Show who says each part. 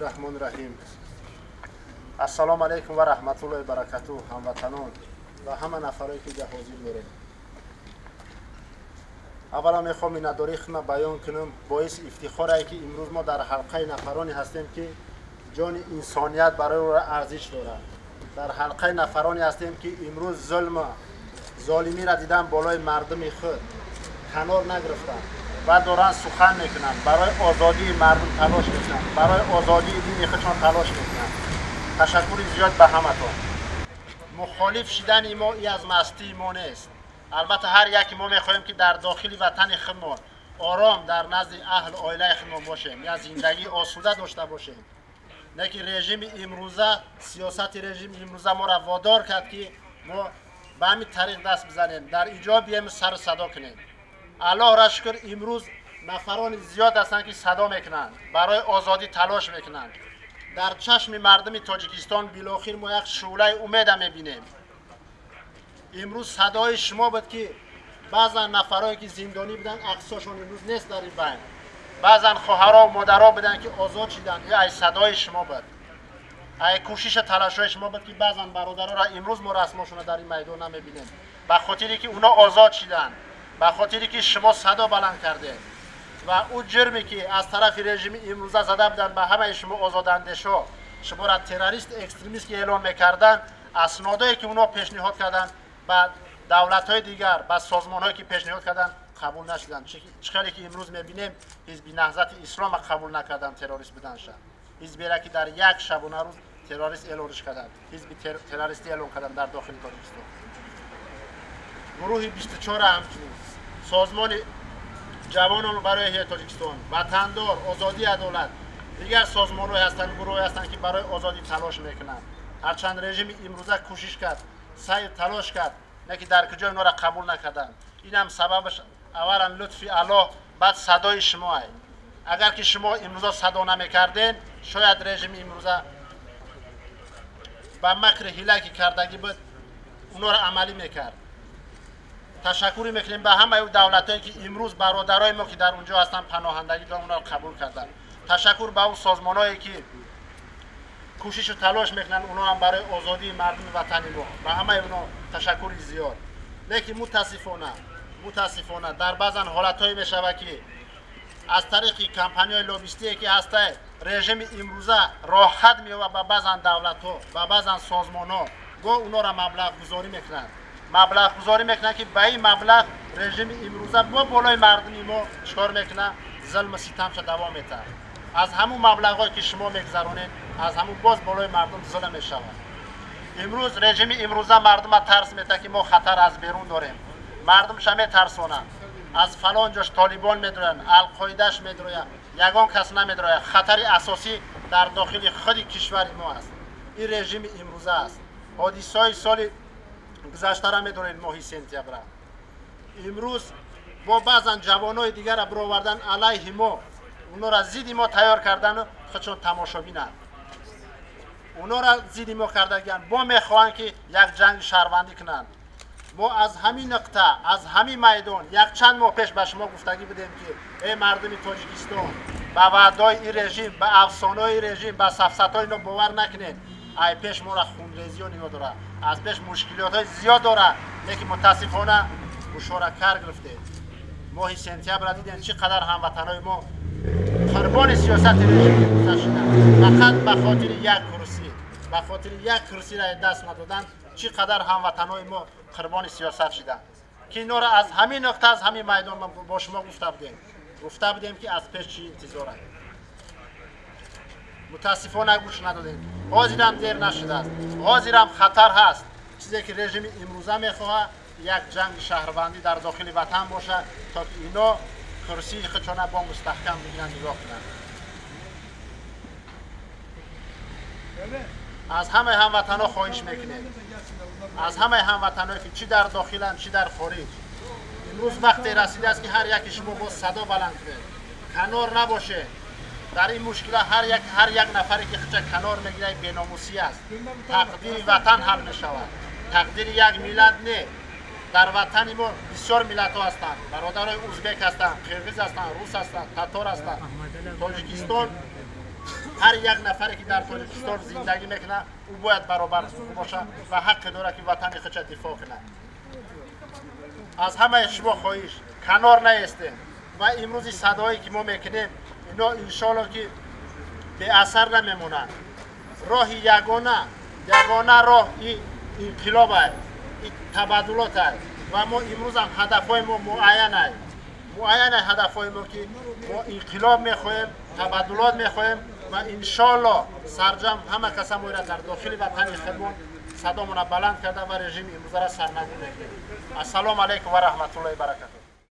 Speaker 1: Раҳмони Раҳим. Ассалому алайкум ва раҳматуллоҳи баракатуҳ, ҳамватанон ва ҳама нафарое ки ҷа ҳозир дорем. Аввала мехоҳам миннатдории худро баён кунам. Боиси ифтихорае ки имрӯз мо дар ҳалқаи нафароне ҳастем ки ҷони инсоният барои ӯро арзиш дорад. Дар ҳалқаи нафароне ҳастем ки имрӯз зулм золимиро дидан болои мардуми худ канор нагирифтанд ва доранд сухан мекунанд, барои озодии мардум талош мекунанд, барои озодии дини худшон талош мекунанд. Ташаккури зиёд ба ҳаматон. Мухолиф шидани мо и аз мастии мо нест. Албатта ҳар яке мо мехоҳем ки дар дохили ватани худмон ором дар назди аҳлу оилаи худмон бошем, я зиндагии осуда дошта бошем. Лекин режими имрӯза, сиёсати режими имрӯза моро водор кард ки мо ба ҳамин тариқ даст бизанем, дар иҷо бием сару садо кунем. Аллоҳ ра шукр, имрӯз нафарони зиёд ҳастанд ки садо мекунанд, барои озодӣ талош мекунанд. Дар чашми мардуми Тоҷикистон билохир мо як шӯълаи умеда мебинем. Имрӯз садои шумо буд ки баъзан нафарое ки зиндонӣ буданд, аксошон имрӯз нест дар ин байн. Баъзан хоҳаро модаро буданд ки озод шиданд, ин ай садои шумо буд, ай кӯшишу талошҳои шумо буд ки баъзан бародароро имрӯз мо расмошонро дар ин майдон намебинем, ба хотире ки уно озод шиданд, ба хотире ки шумо садо баланд кардед. Ва ӯ ҷирме ки аз тарафи режими имрӯза зада буданд ба ҳамаи шумо озодандешҳо, шуморо террорист экстремист ки эълон мекарданд, аснодое ки уно пешниҳод карданд ба давлатҳои дигар, ба созмонҳое ки пешниҳод карданд, қабул нашуданд. Чӣ хеле ки имрӯз мебинем, ҳизби Наҳзати Ислома қабул накарданд террорист буданша, ҳизбере ки дар як шабонарӯз террорист эълонш карданд, ҳизби террористӣ эълон карданд дар дохили Тоҷикистон. Гурӯҳи 24 ҳамчунин, созмони ҷавонон барои эҳёи Тоҷикистон, Ватандор, Озодӣ, Адолат, дигар созмонҳое ҳастанд, гурӯҳе ҳастанд ки барои озодӣ талош мекунанд. Ҳарчанд режими имрӯза кӯшиш кард, саъю талош кард, не ки дар куҷо инҳоро қабул накарданд. Инам сабабаш аввалан лутфи Аллоҳ, баъд садои шумоа. Агар ки шумо имрӯза садо намекарден, шояд режими имрӯза ба макри ҳила ки кардагӣ буд, онҳоро амалӣ мекард. Ташаккур мекунем ба ҳамаи ӯ давлатҳое ки имрӯз бародарои мо ки дар онҷо ҳастанд паноҳандагӣ доранд, онҳоро қабул карданд. Ташаккур ба ӯ созмонҳое ки кӯшишу талош мекунанд, онҳо ҳам барои озодии мардуми ватани мо. Ба ҳамаи онҳо ташаккури зиёд. Лекин мутаассифона дар баъзан ҳолатҳое мешавад ки аз тариқи кампанияҳои лобистие ки ҳастай, режими имрӯза роҳат меёбад ба баъзан давлатҳо, ба баъзан созмонҳо, гоҳ онҳоро маблағгузорӣ мекунанд. Маблағгузорӣ мекунанд ки ба ин маблағ режими имрӯза бо болои мардуми мо чикор мекунад? Зулму ситамша давом метаҳад. Аз ҳамун маблағҳое ки шумо мегузаронед, аз ҳамун боз болои мардум зулм мешавад. Имрӯз режими имрӯза мардума тарс метаҳад ки мо хатар аз берун дорем. Мардумша метарсонанд. Аз фалон ҷош толибон медроянд, алқоидаш медрояд, ягон кас намедрояд. Хатари асосӣ дар дохили худи кишвари мо аст. Ин режими имрӯза аст. Ҳодисаҳои соли гузаштара медонед, моҳи сентябра. Имрӯз бо баъзан ҷавонҳои дигарро бировардан алайҳи мо, онҳоро зидди мо тайёр кардану худшон тамошобинанд. Онҳоро зидди мо кардагианд, бо мехоҳанд ки як ҷанги шаҳрвандӣ кунанд. Мо аз ҳамин нуқта, аз ҳамин майдон якчанд моҳ пеш ба шумо гуфтагӣ будем ки эй мардуми Тоҷикистон, ба ваъдаҳои ин режим, ба афсонаҳои режим, ба сафсатҳои ино бовар накунед. Ай пеш моро хунрезиҳо нигоҳ дорад, аз пеш мушкилиётҳои зиёд дорад, лекин мутаассифона гӯшора кар гирифтед. Моҳи сентябра дидем чӣ қадар ҳамватанҳои мо қурбони сиёсати режими имрӯза шуданд. Фақат ба хотири як курсӣ, ба хотири як курсиро даст надодан, чӣ қадар ҳамватанҳои мо қурбони сиёсат шуданд. Ки инҳоро аз ҳамин нуқта, аз ҳамин майдон бо шумо гуфта будем. Гуфта будем ки аз пеш чӣ интизорад. Мутаассифона гӯш надодем. Ҳозирам дер нашудааст. Ҳозирам хатар ҳаст. Чизе ки режими имрӯза мехоҳад, як ҷанги шаҳрвандӣ дар дохили ватан бошад, то ки ино курсии худшона бо мустаҳкам бигиранд, нигоҳ кунанд. Аз ҳамаи ҳамватанҳо хоҳиш мекунем, аз ҳамаи ҳамватанҳое ки чӣ дар дохиланд, чӣ дар хориҷ, имрӯз вақте расидааст ки ҳар яке шумо боз садо баланд кунед, канор набошед. Дар ин мушкила ҳар як нафаре ки худша канор мегирад, беномусӣ аст. Тақдири ватан ҳал мешавад, тақдири як миллат не. Дар ватани мо бисёр миллатҳо ҳастанд, бародарои узбек ҳастанд, қирғиз ҳастанд, рус ҳастанд, татор ҳастанд. Тоҷикистон Ҳар як нафаре ки дар Тоҷикистон зиндагӣ мекунад, ӯ бояд баробар ҳуқуқ бошад ва ҳаққе дорад, ки ватани худша дифоъ кунад. Аз ҳамаи шумо хоҳиш, канор наестем ва имрӯзи садое ки мо мекунем, ино иншоалло ки беасар намемонанд. Роҳи ягона, ягона роҳ и инқилоб аст, и табаддулот аст ва мо имрӯзам ҳадафҳои мо муайян аст. Муайян аст ҳадафҳои мо, ки мо инқилоб мехоҳем, табаддулот мехоҳем ва иншоалло сарҷам ҳама каса моира дар дохили ватани худмон садомона баланд карда ва режими имрӯзаро сарнагун мекунем. Ассалому алайкум ва раҳматуллоҳи баракатуҳ.